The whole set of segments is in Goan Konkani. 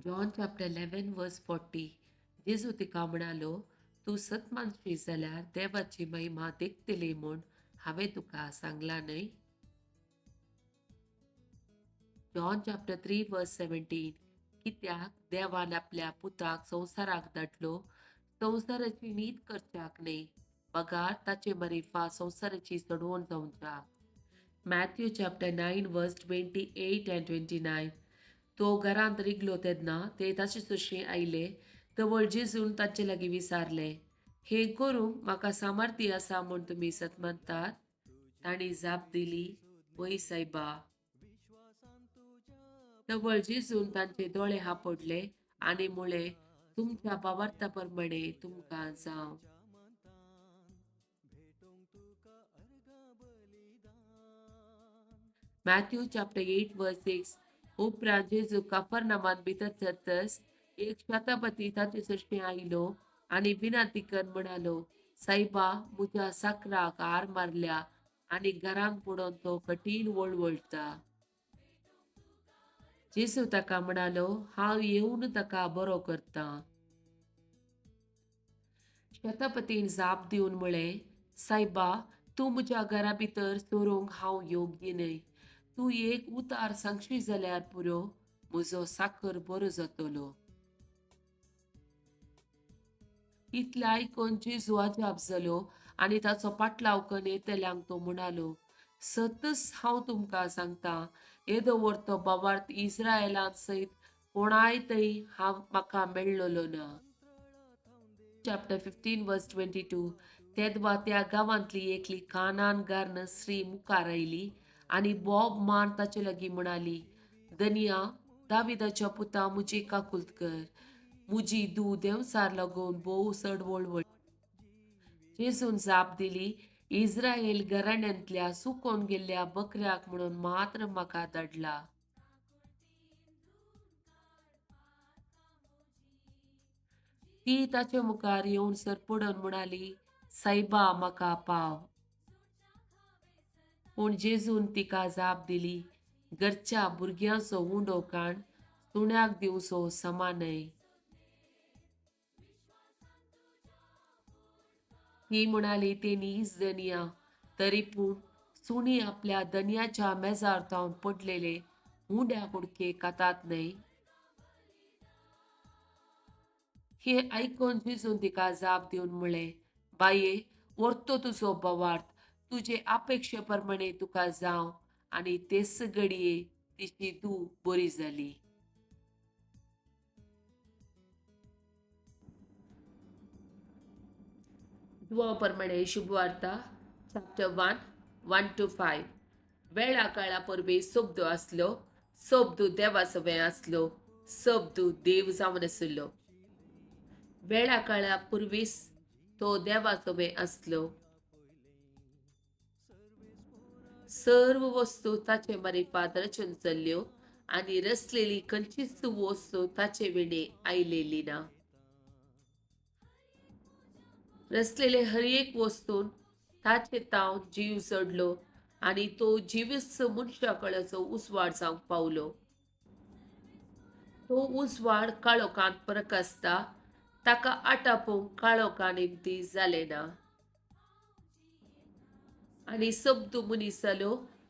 John chapter 11 verse 40. जेजू तिका म्हणालो, तूं सत मानशी जाल्यार देवाची महिमा देखतली म्हूण हांवें तुका सांगलां न्हय? जॉन चॅप्टर 3 वर्स 17. कित्याक देवान आपल्या पुताक संवसाराक धाडलो, संवसाराची नीत करच्याक न्हय, बगार ताचे मरिफा संवसाराची चडवण जावच्याक. Matthew chapter 9 verse 28 and 29. तो घरांत रिगलो तेन्ना ते ताचे सुशें आयले, तवळ जेजून तांचे लागीं विचारलें, हें करूंक म्हाका सामर्थ्य आसा म्हूण तुमी सत मानतात? तांणी जाप दिली, वय सायबा. तवळ जेजून तांचे दोळे हापडले आनी म्हळें, तुमच्या भावार्था प्रमाणे तुमकां जावं. मॅथ्यू चॅप्टर 8 वर्स 6. उपरांत जेजू काफरनामांत भितर सरतच एक शतापती ताचे सरशीं आयलो आनी विनंती करून म्हणालो, सायबा, म्हज्या साकराक हार मारल्या आनी घरांत पडून तो कठीण वळवळटा. जेजू ताका म्हणालो, हांव येवन ताका बरो करतां. शतपतीन जाप दिवन म्हळें, सायबा, तूं म्हज्या घरा भितर सरूंक हांव योग्य न्हय. तूं एक उतार सांगशी जाल्यार पुरो, म्हजो साकर बरो जातलो. इतलें आयकून जेजू अजाप जालो आनी ताचो पाटलाव करून येतल्यांक तो म्हणालो, सतच हांव तुमकां सांगता, येदो व्हड भावार्थ इस्रायलांत सयत कोणाय थंय हांव म्हाका मेळ्ळलो ना. चॅप्टर 15 वर्स 22. तेदवा त्या गांवांतली एकली कानान गार्न स्त्री मुखार आयली आनी बोब मान ताचे लागीं म्हणाली, धनिया, दाविदाच्या पुता, म्हजी काकुल्त कर. म्हजी धूव देंवचार लागून भोव चड वळवळ. जेजून जाप दिली, इस्रायल घराण्यांतल्या सुकोवन गेल्ल्या बकऱ्याक म्हणून मात्र म्हाका धाडला. ती ताचे मुखार येवन सरपडून म्हणाली, सायबा, म्हाका पाव. पूण जेजून तिका जाप दिली, घरच्या भुरग्यांचो उंडो काण सुण्याक दिवचो समा न्हय. ती म्हणाली, ते न्हीच धनिया, तरी पूण सुणी आपल्या धनयाच्या मेजार जावन पडलेले उंड्या कुडके खातात न्हय? हें आयकून जेजून तिका जाप दिवन म्हळें, बाये, व्हरतो तुजो भावार्थ, तुजे अपेक्षे प्रमाणे तुका जावं. आनी तेच घडये तिची धूव बरी जाली. जुवां प्रमाणे शुभवार्ता चॅप्टर 1 1 to 5. वेळा काळा परबी शब्द आसलो, शब्द देवा सवें आसलो, शब्द देव जावन आशिल्लो. वेळा काळा पुर्वीच तो देवा सवें आसलो. सर्व वस्तू ताचे मारिफात रचून चल्ल्यो आनी रचलेली खंयचीच वस्तू ताचे विणे आयलेली ना. रचलेले हर एक वस्तून ताचे तावन जीव चडलो आनी तो जिवीस मनशा कळाचो उजवाड जावंक पावलो. तो उजवाड काळोखांत प्रकाशता, ताका आटापूंक काळोखा निमती जालें ना. आनी शब्द मनीस जालो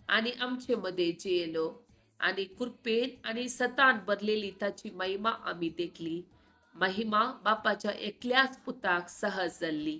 आनी आमचे मदें जियेलो आनी कृपेन आनी सतान भरलेली ताची महिमा आमी देखली. महिमा बापाच्या एकल्याच पुताक सहज जाल्ली.